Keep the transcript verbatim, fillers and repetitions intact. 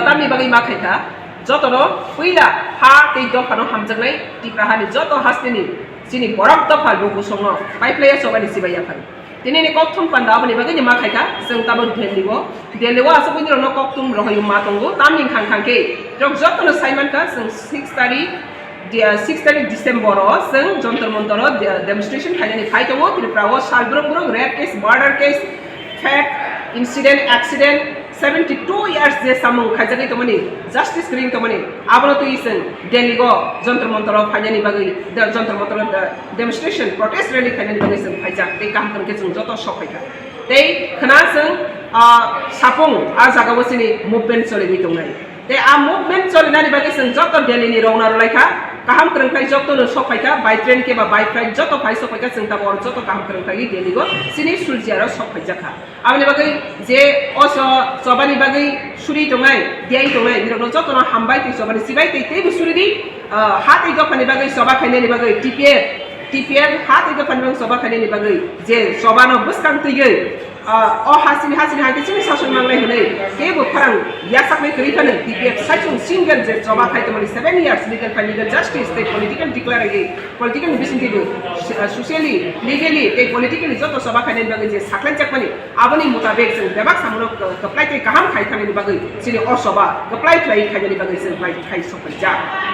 Tamni bagwi ma khaikha, jotono puila ha tei dophano hamjaknai Tipra hani joto hasteni chini borok dopha lukusongno paiplaiya chobani chibai yaphari. Tinini kokthum panda aboni bagwi ni ma khaikha, chwng tabuk Delhi o, Delhi o aswk buini rokno kokthum rohoi ma tongo, tamni khang khang khe rok jotono sai mankha, chwng six tarikh, di-, ah, six tarikh December o chwng Jantar Mantar o de-, demonstration khainani phai tongo. Tripura o sal brok brok rape case, murder case, fake incident, accident, seventy two years je samung khaijagwi tongmani, justice kwrwi tongmani, abono twi chwng Delhi o Jantar Mantar o phainani bagwi, de-, Jantar Mantar o de-, demonstration, protest rally khainani bagwi chwng phaijak, tei kaham kwrwng khe chwng joto sok phaikha. Tei khna chwng, ah, sapung a jagao chini movement choliwi tongnai. Tei a movement cholinani bagwi chwng joto Delhi ni rokno rwlaikha, kaham kwrwng khlai jotono sok phaikha, by train khe ba by flight joto phai sok phaikha, chwng tabuk oro joto kaham kwrwng khlaiwi Delhi o chini Suljiaro sok phaijakha. Aboni bagwi je o cho-, chobani bagwi suri tongnai, diyai tongnai, nirokno jotono hambai tei chobani chibai tei teibo suri di, ah, ha tei dophani bagwi choba khainani bagwi T P F, T P F ha tei dophani bagwi choba khainani bagwi je chobano bwskang twiwi, ah, o hasini, hasini hai khe chini sason mangnai hwnwi teibo khorang yachaknai kwrwi phano T P F saichung single je choba khai tongmani seven years legal fight, legal justice tei political declare agi political ni bisingtwi bo, ah, socially, legally tei politically joto choba khainani bagwi je sakhlaijakmani, aboni mutabek chwng bebak samunok kwplai tei kaham khai thangnani bagwi chini o choba kwplai khlai khainani bagwi chwng bai khai sokphaijak.